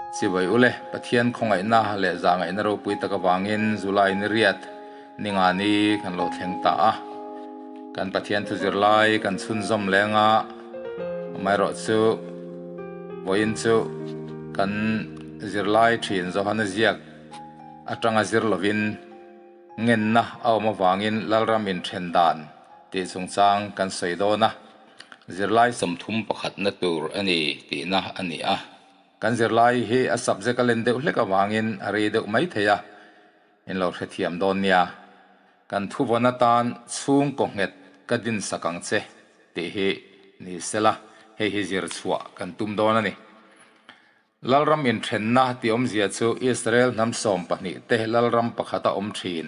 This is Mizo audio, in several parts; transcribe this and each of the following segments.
Chibai ule, Pathian khawngaihna leh zahngaihna ropui tak avangin July ni riat ninga ni kan lo thleng ta a. Kan Pathian thu zirlai kan chhunzawm leng a, amaherawhchu vawiin chu kan zirlai thin Johana ziak atanga zir lovin ngenna a awm avangin Lalram inthen dan tih chungchang kan sawi dawn a. Zirlai 31 na tur a ni tihna a ni a. Kan zirlai hi a subject a len deuh hlek avangin a rei deuh mai thei a, in lo hrethiam dawn nia. Kan thuvawn atan chhungkaw nghet ka dinsak ang che tih hi ni sela, hei hi zir chhuah kan tum dawn a ni. Lalram inthenna tih awmzia chu Israel hnam 12 te lalram pakhata awm thin,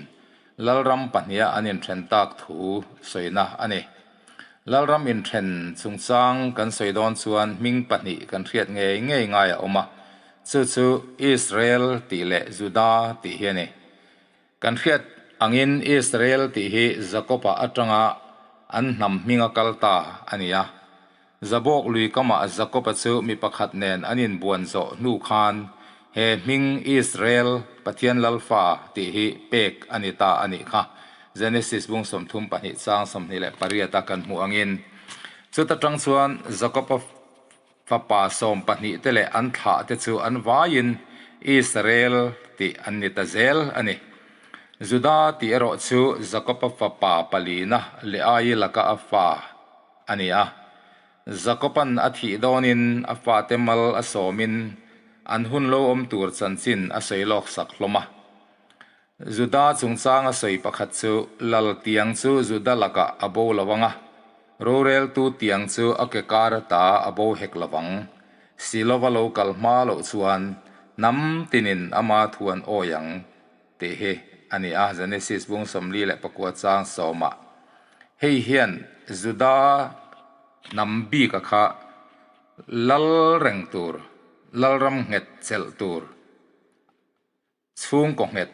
lalram pahniha an inthen tak thu sawina a ni. Lalram inthen chungchang kan sawi dawn chuan hming pahnih kan hriat ngei ngei ngai a awm a, chu chu Israel tih leh Juda tih hi a ni. Kan hriat angin Israel tih hi Jakob-a atanga an hnam hminga kal ta a ni a. Zabawk lui kamah Jakob-a chu mi pakhat nen an inbuan zawh hnu khan he hming Israel, Pathian Lalfa, tih hi pek a ni ta a nih kha. Genesis bung 32 chang 28 a kan hmuh angin. Chuta tang chuan Jakob-a Fapa 12 te leh an thlah te chu an vaiin Israel tih an ni ta zel a ni. Juda tih erawh chu Jakoba fapa palina Leaii laka a fa a ni a. Jakoba'n a thih dawnin a fate mal a sawmin an hun lo awm tur chanchin a sawi lawk sak hlawm a. Juda chungchang a sawi pakhat chu lal tiang chu Juda lakah a bo lo ang a, roreltu tiang chu a ke kar ata a bo hek lo ang. Silova lo kal hma loh chuan hnam tinin ama thu an awi ang tih hi a ni a, Genesis bung 49 chang sawmah. Hei hian Juda hnam bika kha lal reng tur, lalram nghet chelh tur, Chhungkaw nghet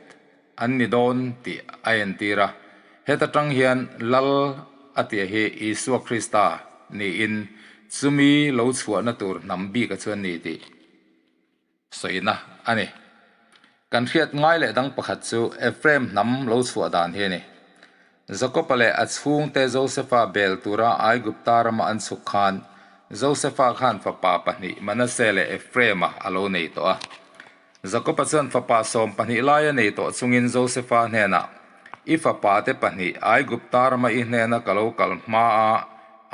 an ni dawn tih a entir a. Heta tang hian Lal a tia hi Isua Krista niin chumi lo chhuahna tur hnam bika chuan ni tih sawina a ni. Kan hriat ngai leh dang pakhat chu Ephraim hnam lo chhuah dan hi a ni. Jakoba leh a chhungte Josefa bel tura Aigupta rama an chhuk khan Josefa khan fapa pahnih Manase leh Ephraim-a a lo nei tawh a. Jakoba chuan fapa 12 lai a nei tawh chungin Josefa hnenah, I fapa te pahnih Aigupta rama i hnena ka lo kal hma a,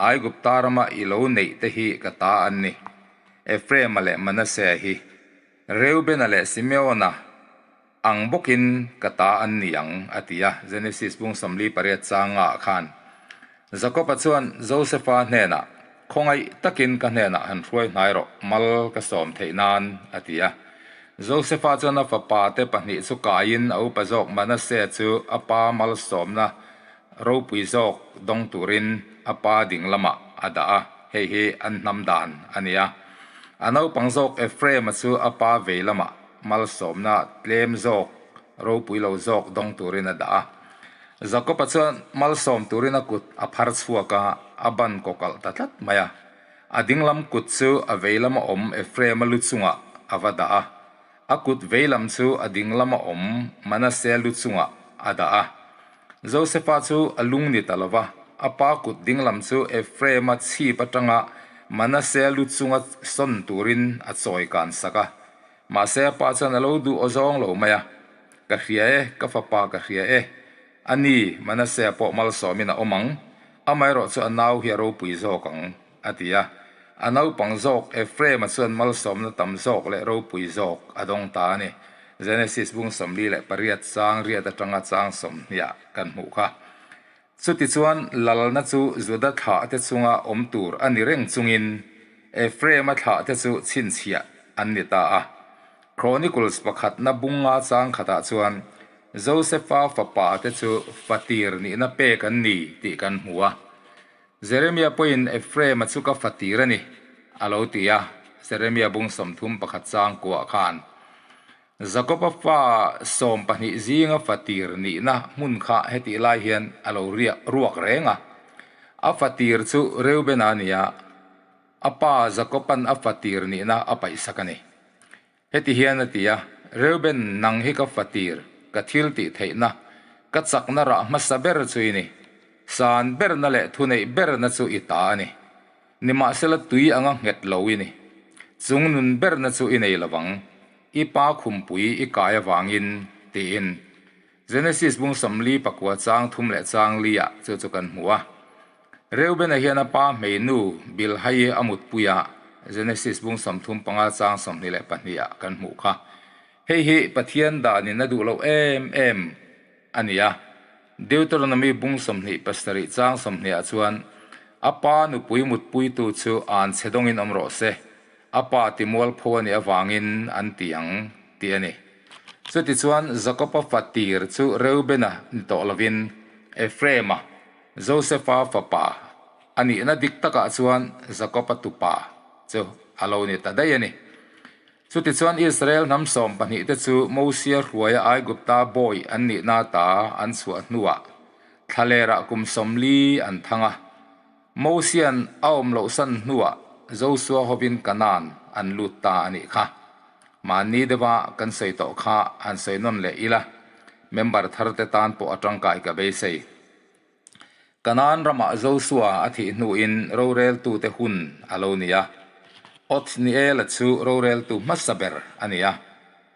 Aigupta rama i lo neih te hi ka ta an ni, Ephraim-a leh Manase hi, Reubena leh Simeona, Ang bawkin ka ta an ni ang, a ti a, Genesis bung 48 changa ah khan. Jakob-a chuan Josefa hnenah, Khawngaih takin ka hnenah han hruai hnai rawh, mal ka sawm theih nan, a ti a. Josefa chuan a fapa te pahnih chu kaiin a upa zawk Manase chu a pa malsawmna ropui zawk dawng turin a pa ding lamah a dah a, hei hi an hnam dan a ni a. A naupang zawk Ephraim-a chu a pa vei lamah malsawmna tlem zawk, ropui lo zawk dawng turin a dah a. Jakob-a chuan malsawm turin a kut a phar chhuak a, a ban kawkalh ta tlat mai a. A dinglam kut chu a vei lama awm Ephraim-a lu chungah a va dah a, a kut vei lam chu a dinglama awm Manase lu chungah a dah a. Josefa chu a lung ni ta lo va, a pa kut dinglam chu Ephraim-a chhip atanga Manase lu chunga sawn turin a chawi kan sak a. Mahse a pa chuan a lo duh aw zawng lo mai a, Ka hria e, ka fapa ka hria e. A ni, Manase pawh malsawmin a awm ang, amaherawh chu a nau hi a ropui zawk ang, a ti a. A naupang zawk Ephraim-a chuan malsawmna tam zawk leh ropui zawk a dawng ta a ni. Genesis bung 48 chang riat atanga chang 20 kan hmuh kha. Chutichuan lalna chu Juda thlahte chunga awm tur a ni reng chungin Ephraim-a thlahte chu chhinchhiah an ni ta a. Chronicles pakhatna bunga chang khatah chuan Josefa fapa te chu fatir nihna pek an ni tih kan hmu a. Jeremia pawhin Ephraim-a chu ka fatir a ni, a lo ti a, Jeremia bung 31 chang kuah khan. Jakob-a fa 12 zinga fatir nihna hmun kha hetih lai hian a lo riak ruak reng a. A fatir chu Reubena a ni a, a pa Jakob-a'n a fatir nihna a paihsak a ni. Heti hian a ti a, Reuben, nang hi ka fatir, ka thil tih theihna, ka chakna rah hmasa ber chu i ni. San berna leh thuneih berna chu i ta a ni. Nimahsela tui anga nghet lo i ni. Chung nun berna chu i nei lovang, i pa khumpui i kai avangin, tiin. Genesis bung 49 chang thum leh chang li-ah chu chu kan hmu a. Reubena hian a pa hmeinu Bilhai a mutpui a, Genesis bung 35 chang 22 ah kan hmuh kha. Hei hi Pathian danin a duh loh em em a ni a. Deuteronomy bung 27 chang 20 ah chuan, A pa nupui mutpuitu chu an chhe dawngin awm rawh se, a pa ti mualpho a nih avangin an ti ang, tih a ni. Chutichuan Jakoba fa tir chu Reubena ni tawh lovin Ephraima, Josefa fapa a nihna dik takah chuan Jakoba tupa chu a lo ni ta daih a ni. Chutichuan Israel hnam 12 te chu Mosia hruaia Aigupta bawi an nihna ta an chhuah hnuah thlalerah kum 40 an thang a. Mosian a awm loh san hnuah Josua hovin Kanaan an lut ta a nih kha. Mahni deuha kan sawi tawh kha han sawi nawn leh ila, member thar te tan pawh a tangkai ka beisei. Kanaan ramah Josua a thih hnuin roreltute hun a lo ni a. Othniela chu roreltu hmasa ber a ni a,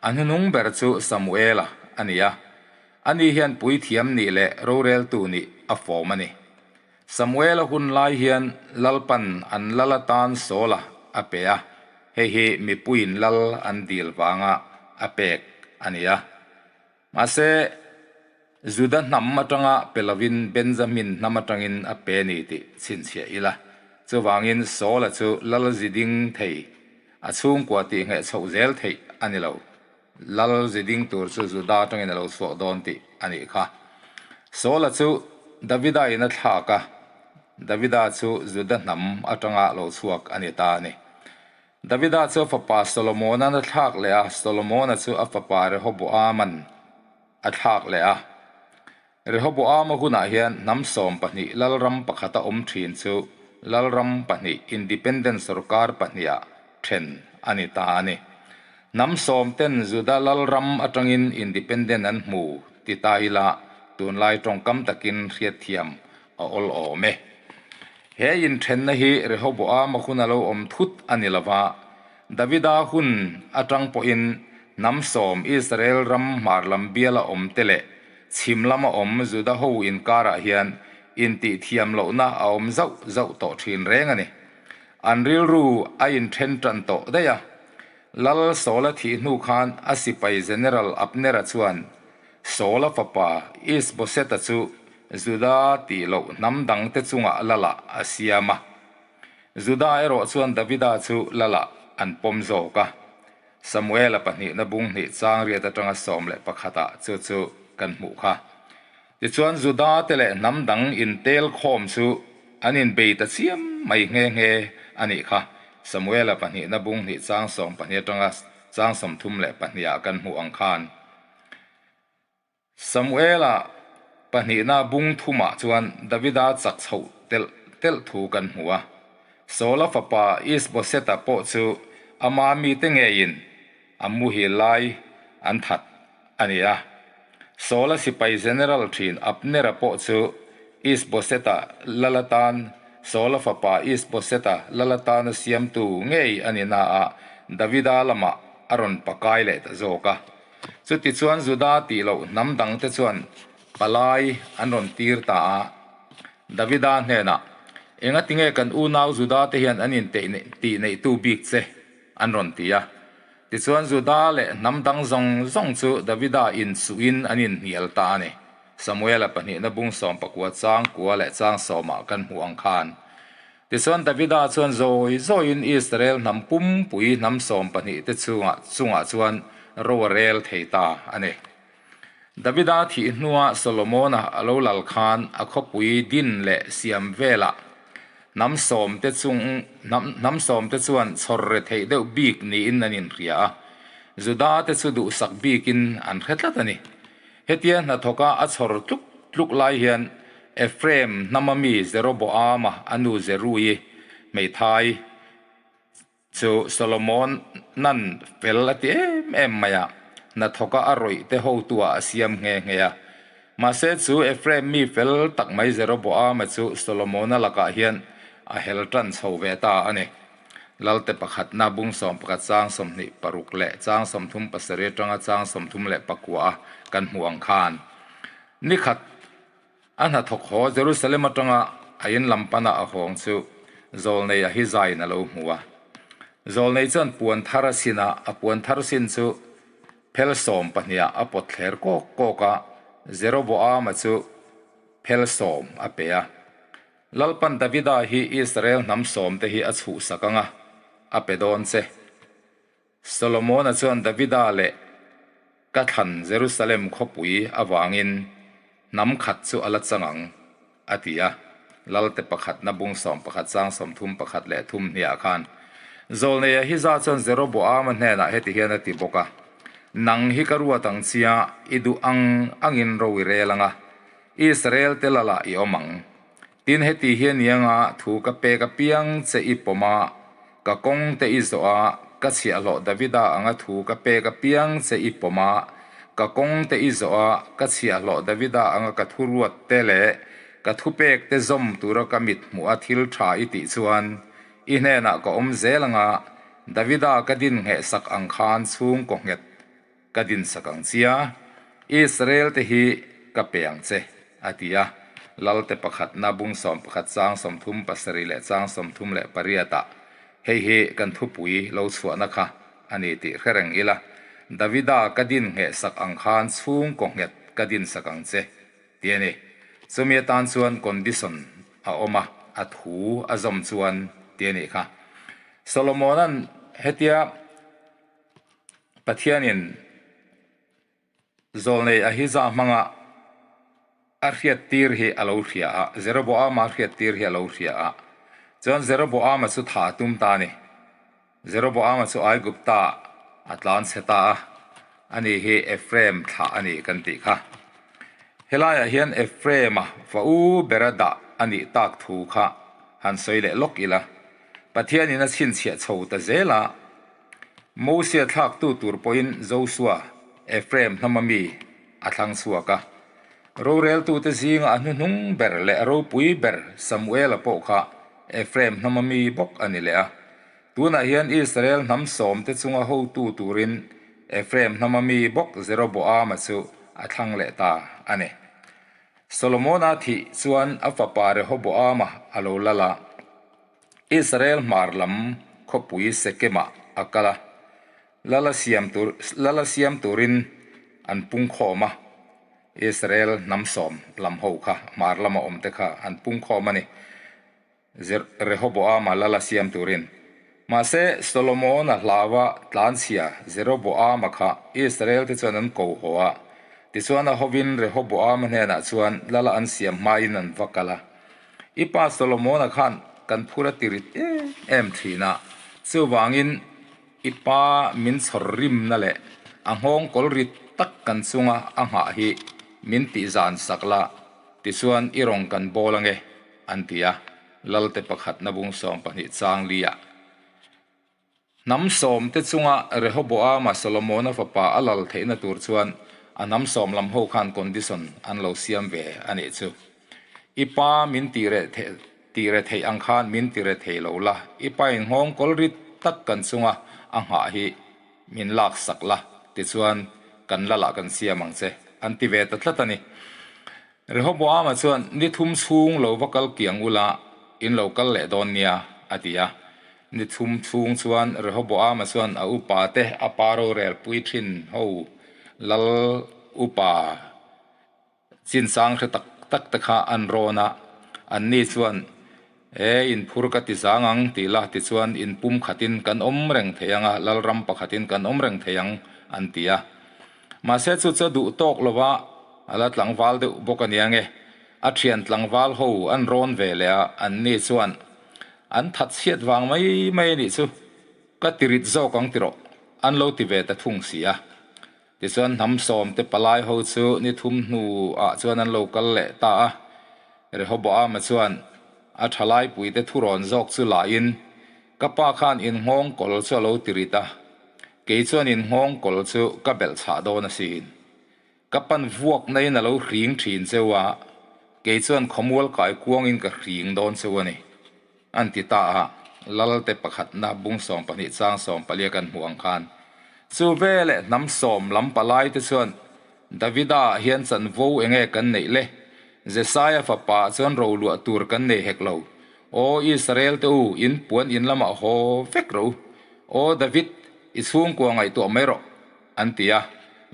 a hnuhnung ber chu Samuela a ni a. Ani hian puithiam nih leh roreltu nih a fawm a ni. Samuela hun lai hian Lalpan an lal atan Saula a pe a, hei hi mipuiin lal an dil vanga a pek a ni a. Mahse, Juda hnam atanga pe lovin Benjamin hnam atangin a pe ni tih chhinchhiah ila. Chuvangin Saula chu lal ziding thei, a chhungkua tih ngheh chhoh zel theih a ni lo. Lal ziding tur chu Juda atangin a lo chhuak dawn tih a nih kha. Saula chu Davida in a thlak a, Davida chu Juda hnam atanga lo chhuak a ni ta a ni. Davida chu a fapa Solomona'n a thlak leh a, Solomona chu a fapa Rehoboama'n a thlak leh a. Rehoboama hunah hian hnam 12 lalram pakhata awm thin chu lalram pahnih, independent sorkar pahniha then a ni ta a ni. Hnam sawm ten Juda lalram atangin independent an hmu ti ta ila tunlai tawngkam takin hriatthiam a awl awm e. He inthenna hi Rehoboama huna lo awm thut a ni lova, Davida hun atang pawhin hnam sawm Israel ram hmar lam biala awm te leh Chhim lama awm Juda ho inkarah hian intihthiam lohna a awm zauh zauh tawh thin reng a ni. An rilru a inthen tan tawh daih a. Lal Saula thih hnu khan a sipai General Abnera chuan Saula fapa Isboseta chu Juda tih loh hnam dangte chungah lalah a siam a. Juda erawh chuan Davida chu lalah an pawm zawk a. Samuela pahnihna bung hnih chang riat atanga 11 ah chu chu kan hmuh kha. Tichuan Juda te leh hnam dang intel khawm chu an inbei ta chiam mai nghe nghe a nih kha. Samuela pahnihna bung hnih chang 12 atanga chang 32 ah kan hmuh ang khan. Samuela pahnihna bung thumah chuan Davida chak chhoh telh telh thu kan hmu a. Saula fapa Isboseta pawh chu ama mite ngeiin a muhil lai an that a ni a. Saula sipai general thin Abnera pawh chu Isboseta lal atan Saula fapa Isboseta lal atana siamtu ngei a ni naah Davida lamah a rawn pakai leh ta zawk a. Chutichuan Juda tih loh hnam dangte chuan palai an rawn tir ta a. Davida hnenah, Engatinge kan unau Juda te hian an intih neihtu bik che? an rawn ti a. Tichuan Juda leh hnam dang zawng zawng chu Davida insuhin an inhnial ta a ni. Samuela pahnihna bung 19 chang kua leh chang sawmah kan hmuh ang khan. Tichuan Davida chuan zawi zawiin Israel hnam pumpui hnam 12 te chungah chungah chuan ro a rel thei ta a ni. Davida thih hnua Solomona a lo lal khan a khawpui din leh siam velah hnam sawm te chung hnam sawm te chuan chhawr re theih deuh bik niin an inhria a, Juda te chu duhsak bikin an hre tlat a ni. Hetia hnathawka a chhawr tluk tluk lai hian Ephraim hnama mi Jeroboama a nu Zeruii hmeithai Chu Solomona'n fel a ti em em mai a, hnathawka a rawih te hotuah a siam nghe nghe a. Mahse chu Ephraim mi fel tak mai Jeroboama chu Solomona lakah hian a hel tan chho ve ta a ni. Lalte pakhatna bung 11 chang 26 leh chang 37 atanga chang 34 a kan hmuh ang khan nikhat A hnathawk haw Jerusalem atanga a in lam pana a hawng chu Zawlnei Ahizaiin a lo hmu a. Zawlnei chuan puan thar a sin a, a puan thar sin chu phel 12 ah a pawt thler kawk kawk a, Jeroboama chu phel sawm a pe a. Lalpan Davida hi Israel hnam sawmte hi a chhuhsak ang a, a pe dawn che. Solomona chuan Davida leh ka thlan Jerusalem khawpui avangin hnam khat chu a la chang ang, a ti a. Lalte pakhatna bung 11 chang 31 leh thum hniah khan Zawlnei Ahiza chuan Jeroboama hnenah heti hian a ti bawk a, Nang hi ka ruat ang chia, i duh ang angin ro i rel ang a, Israel te lalah i awm ang. Tin, heti hian ianga thu ka pek apiang che i pawm a, ka kawng te i zawh a, ka chhiahhlawh Davida anga thu ka pek apiang che i pawm a, ka kawng te i zawh a, ka chhiahhlawh Davida anga ka thuruat te leh ka thupek te zawm tura ka mit hmuh a thil tha i tih chuan i hnenah ka awm zel anga Davida ka din ngheh sak ang khan chhungkaw nghet Ka dinsak ang chia, Israel te hi ka pe ang che, a ti a. Lalte pakhatna bung 11 chang 37 leh chang 38 ah hei hi kan thupui lo chhuahna kha a ni tih hre reng ila, Davida ka din nghehsak ang khan chhungkaw nghet ka dinsak ang che, ti a ni. Chumi atan chuan condition a awm a, a thu a zawm chuan ti a nih kha. Solomona'n hetia. Pathianin Zawlnei Ahija hmanga a hriattir hi a lo hria a, Jeroboama hriattir hi a lo hria a. Chuan Jeroboama chu tha a tum ta a ni. Jeroboama chu Aigupta a tlan chhe ta a, ani hi Ephraim thlah a ni kan tih kha. Helaiah hian Ephraim-a fa u bera dah a nih tak thu kha han sawi leh lawk ila, Pathianin a chhinchhiah chho ta zel a, Mosia thlaktu tur pawhin Josua, Ephraim hnama mi, a thlang chhuak a. Roreltute zinga a hnuhnung ber leh a ropui ber Samuela pawh kha Ephraim hnama mi bawk a ni leh a. Tunah hian Israel hnam sawmte chunga hotu turin Ephraim hnama mi bawk Jeroboama chu a thlang leh ta a ni. Solomona thih chuan a fapa Rehoboama a lo lal a. Israel hmar lam khawpui Sekemah a kal a, lala siam tur lala siam turin an pungkhawm a, Israel hnam sawm lam ho kha hmar lama awm te kha an pungkhawm a ni, Rehoboama lala siam turin. Mahse, Solomona hlauva tlanchhia Jeroboama kha Israel te chuan an ko haw a, tichuan a hovin Rehoboama hnenah chuan lala an siam hmain an va kal a. I pa Solomona khan kan phur a ti rit em em thin a, chuvangin i pa min chhawr rimna leh a nghawng kawl rit tak kan chunga a nghah hi min tih zan sak la, tichuan i rawn kan bawl ange, an ti a, Lalte pakhatna bung 12 chang liah. Hnam sawmte chunga Rehoboama Solomona fapa a lal theihna tur chuan a hnam sawm lam ho khan condition an lo siam ve a nih chu. I pa min ti reh ti reh theih ang khan min ti reh thei lo la, i pa in nghawng kawl rit tak kan chunga a nghah hi min lak sak la, tichuan kan lalah kan siam ang che, an ti ve ta tlat a ni. Rehoboama chuan, Ni thum chhung lo va kal kiang ula, in lo kal leh dawn nia, a ti a. Ni thum chhung chuan Rehoboama chuan a upa te a pa rorel pui thin ho lal upa chinchang hre tak tak te kha an rawn a, anni chuan, E, in phur ka ti zang ang tih la tichuan in pum khatin kan awm reng thei ang a, lalram pakhatin kan awm reng thei ang, an ti a. Mahse chu chu a duh tawk lo va, a la tlangval deuh bawk a nia nge. A thian tlangval ho an rawn ve leh a, anni chuan an that chhiat vang mai mai a nih chu, ka ti rit zawk ang ti rawh, an lo ti ve ta thung si a. Tichuan hnam sawm te palai ho chu ni thum hnu ah chuan an lo kal leh ta a, Rehoboama chuan a thalai pui te thurawn zawk chu la in. Ka pa khan in nghawng kawl chu a lo ti rit a, kei chuan in nghawng kawl chu ka belh chhah dawn asin. Ka pan vuak naiin a lo hring thin cheu a, kei chuan khawmual kai kuangin ka hring dawn cheu a ni, an ti ta a, Lalte pakhatna bung 12 chang 14 kan hmuh ang khan. Chu veleh hnam sawm lam palai te chuan Davida ah hian chanvo enge kan neih le? Jesaia fapa ah chuan roluah tur kan nei hek lo. Aw Israel te u, in puan in lamah haw vek rawh u. Aw David, i chhungkua ngaihtuah mai rawh, an ti a,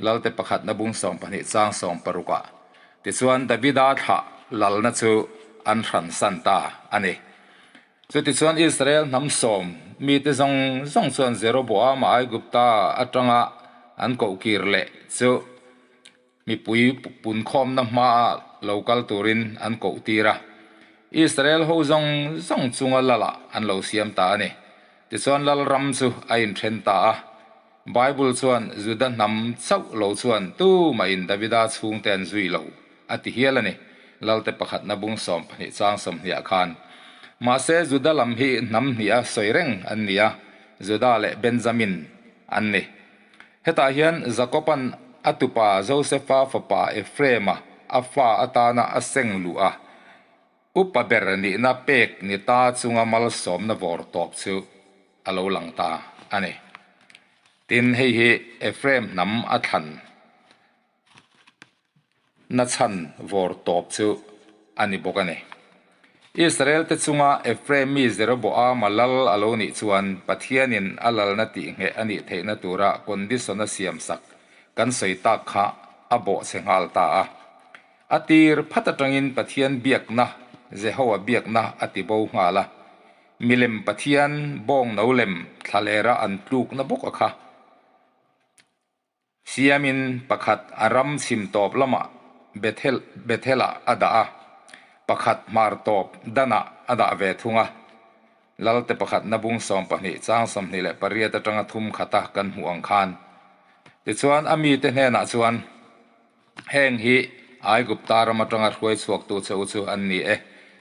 Lalte pakhatna bung 12 chang 60 ah. Tichuan Davida thlah lalna chu an hransan ta a ni. Chutichuan Israel hnam sawm mite zawng zawng chuan Jeroboama Aigupta atanga an koh kir leh chu mipui punkhawmna hmaah lo kal turin an koh tir a. Israel ho zawng zawng chunga lalah an lo siam ta a ni. Tichuan lalram chu a inthen ta a. Bible chuan Juda hnam chauh lo chuan tumahin Davida chhungte an zui lo a ti hial a ni, Lalte pakhatna bung 12 chang 20 ah khan. Mahse, Juda lam hi hnam hniha sawi reng an ni a, Juda leh Benjamin an ni. Hetah hian Jakoba'n a tupa Josefa fapa Ephraim-a a fa atana a seng luh a, upa ber nihna pek ni ta chunga malsawmna vawr tawp chu a lo lang ta a ni. Tin, hei hi Ephraim hnam a thlan. Na chhan vawr tawp chu a ni bawk a ni. Israel te chunga Ephraim mi Jeroboama lal a lo nih chuan Pathianin a lalna tihngheh a nih theihna tura condition a siamsak kan sawi tak kha a bawhchhe nghal ta a. A tir phat atangin Pathian biakna, Jehoa biakna a ti bo nghal a. Milem Pathian bawng no lem thlalera an tlukna bawk a kha. Siamin pakhat a ram chhim tawp lamah Bethel Bethel-ah a dah a, pakhat hmar tawp Danah a dah ve thung a. Lalte pakhatna bung 12 chang 28 atanga thum khata kan hmuh ang khan. Tichuan a mite hnenah chuan, Heng hi Aigupta ram atanga hruai chhuaktu che u chu an ni e,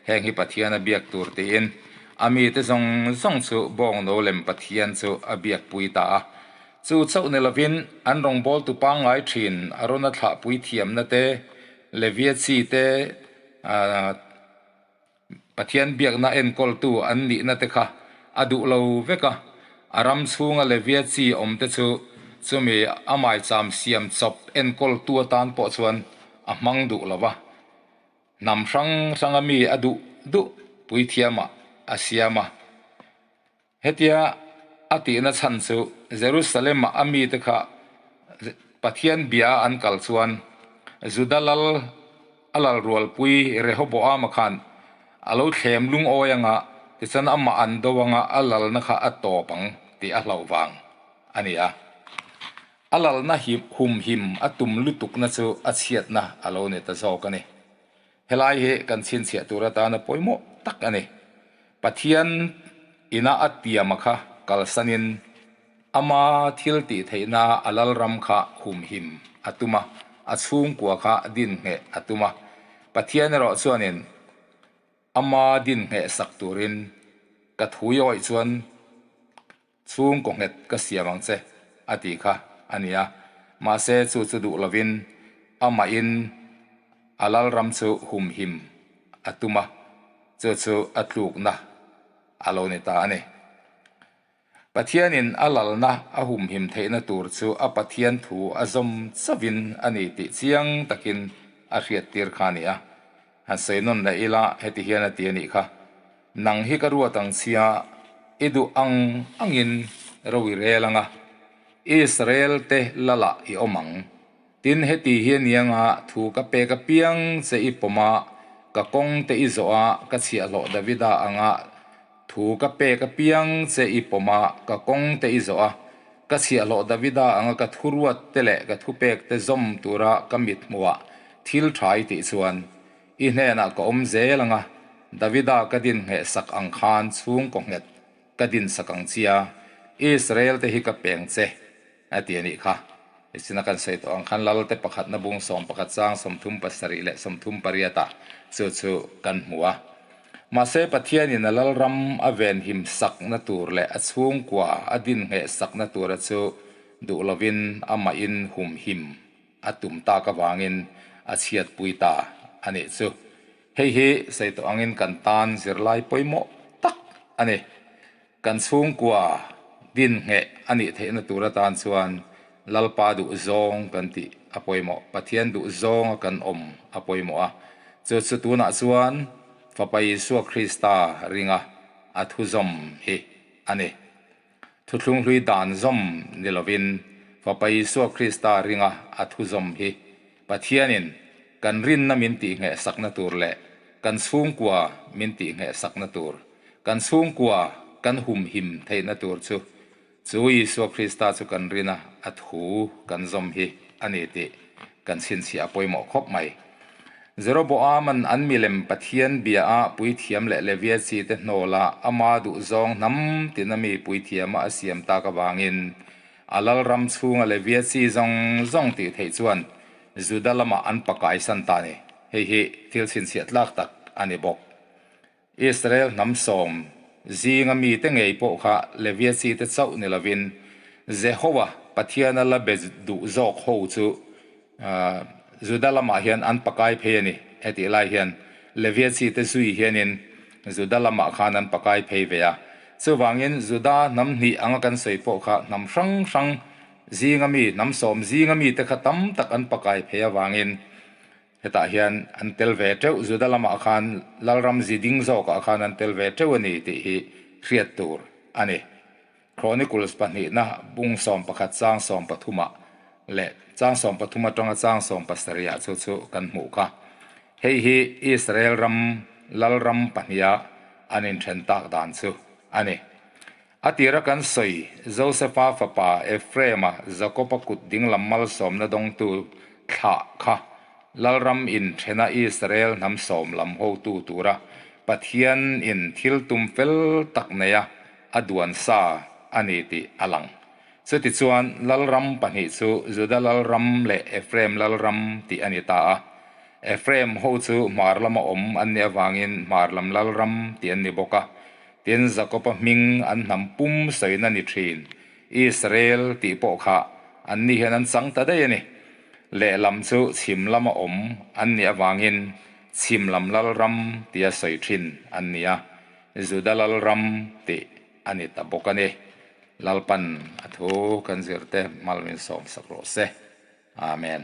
heng hi Pathian a biak tur tiin a mite zawng zawng chu bawng no lem Pathian chu a biakpui ta a. Chu chauh ni lovin an rawngbawltu pangngai thin a rawn a thlahpui thiamna te, Levia chi te, Pathian biakna enkawltu an nihna te kha a duh lo vek a, a ram chhunga Levia chi awm te chu chumi a maicham siam chawp enkawltu atan pawh chuan a hmang duh lo va. Hnam hrang hranga mi a duh duh puithiamah a siam a. Hetia a tihna chhan chu Jerusalem-ah a mite kha Pathian bia an kal chuan Juda lal a lal rualpui Rehoboama khan a lo thlem lungawi anga tichuan amah an do anga a lalna kha a tawp ang tih a hlauh vang a ni a. A lalna humhim a tum lutukna chu a chhiatna a lo ni ta zawk a ni. Helai hi kan chhinchhiah tur atana pawimawh tak a ni. Pathian ina a tiama kha kalsanin ama thil tih theihna a lalram kha humhim a tum a, a chhungkua kha din ngheh a tum a. Pathian erawh chuanin ama din ngheh sak turin ka thui awih chuan Chhungkaw nghet ka siam ang che a tih kha a ni a, mahse chu chu duh lovin amahin a lalram chu humhim a tum a, chu chu a tlukna a lo ni ta a ni. Pathianin a lalna a humhim theihna tur chu a Pathian thu a zawm chauhin a ni tih chiang takin a hriattir kha a ni a, han sawi nawn leh ila heti hian a ti a nih kha. Nang hi ka ruat ang chhia, i duh ang angin ro i rel ang a, Israel te lalah i awm ang. Tin, heti hi a ni anga thu ka pek apiang che i pawm a, ka kawng te i zawh a, ka chhiahhlawh Davida anga thu ka pek apiang che i pawm a, ka kawng te i zawh a, ka chhiahhlawh Davida anga ka thuruat te leh ka thupek te zawm tura ka mithmuhah thil tha i tih chuan, I hnenah ka awm zel ang a, Davida ka din ngheh sak ang khan chhungkaw nghet ka din sak ang chia, Israel te hi ka peng che, a ti a nih kha. Nichin a kan sawi tawh ang khan Lalte pakhatna bung 11 chang 37 leh 38 ah chu chu kan hmu a. Mahse Pathianin a Lalram a venhim sakna tur leh a chhungkua a din ngheh sakna tura chu duh lovin amahin humhim a tum tak avangin a chhiatpui ta a nih chu. Hei hi sawi tawh angin kan tan zirlai pawimawh tak a ni. Kan chhungkua din ngheh a nih theihna tur atan chuan Lalpa duh zawng kan tih a pawimawh, Pathian duh zawnga kan awm a pawimawh a. Chu chu tunah chuan Fapa Isua Krista ringa a thuzawm hi a ni. Thuthlung hlui dan zawm ni lovin Fapa Isua Krista ringa a thuzawm hi Pathianin kan rinna min tihngheh sakna tur leh kan chhungkua min tihngheh sakna tur, kan chhungkua kan humhim theihna tur chu chu Isua Krista chu kan rina a thu kan zawm hi a ni tih kan chhinchhiah a pawimawh khawp mai. Jeroboama'n an milem Pathian bia a puithiam leh Levia chi te hnawla ama duhzawng hnam tina mi puithiama a siam tak avangin a lalram chhunga Levia chi zawng zawng tih theih chuan Juda lamah an pakaisan ta a ni. Hei hi thil chhinchhiah tlak tak a ni bawk. Israel hnam sawm zinga mite ngei pawh kha Levia chite chauh ni lovin Jehovah Pathiana la be duh zawk ho chu Juda lamah hian an pakai phei a ni. Hetih lai hian Levia chite zui hianin Juda lamah khan an pakai phei ve a. Chuvangin Juda hnam hnih anga kan sawi pawh kha hnam hrang hrang zinga mi, hnam sawm zinga mite kha tam tak an pakai phei avangin Hetah hian an tel ve teuh, Juda lamah khan Lalram zi ding zawkah khan an tel ve teuh a ni tih hi hriat tur a ni. Chronicles pahnihna bung 11 chang 13 ah leh chang 13 atanga chang 17 ah chu chu kan hmuh kha. Hei hi Israel ram Lalram pahniha an inthen tak dan chu a ni. A tira kan sawi, Josefa fapa Ephraim-a Jakob-a kut dinglam malsawmna dawngtu thlah kha Lalram in thena Israel hnam sawm lam hotu tura Pathian in thil tum fel tak neia a duan sa a ni tih a lang. Chutichuan Lalram pahnih chu Juda Lalram leh Ephraim Lalram tih a ni ta a. Ephraim ho chu hmar lama awm an nih avangin hmar lam Lalram tih an ni bawk a. Tin, Jakoba hming an hnam pum sawina ni thin, Israel tih pawh kha anni hian an chang ta daih a ni. Lehlam chu chhim lama awm an nih avangin chhim lam lalram tia sawi thin an ni a, Juda lalram tih a ni ta bawk a ni. Lalpan a thu kan zirte hmal min sawmsak rawh se. Amen.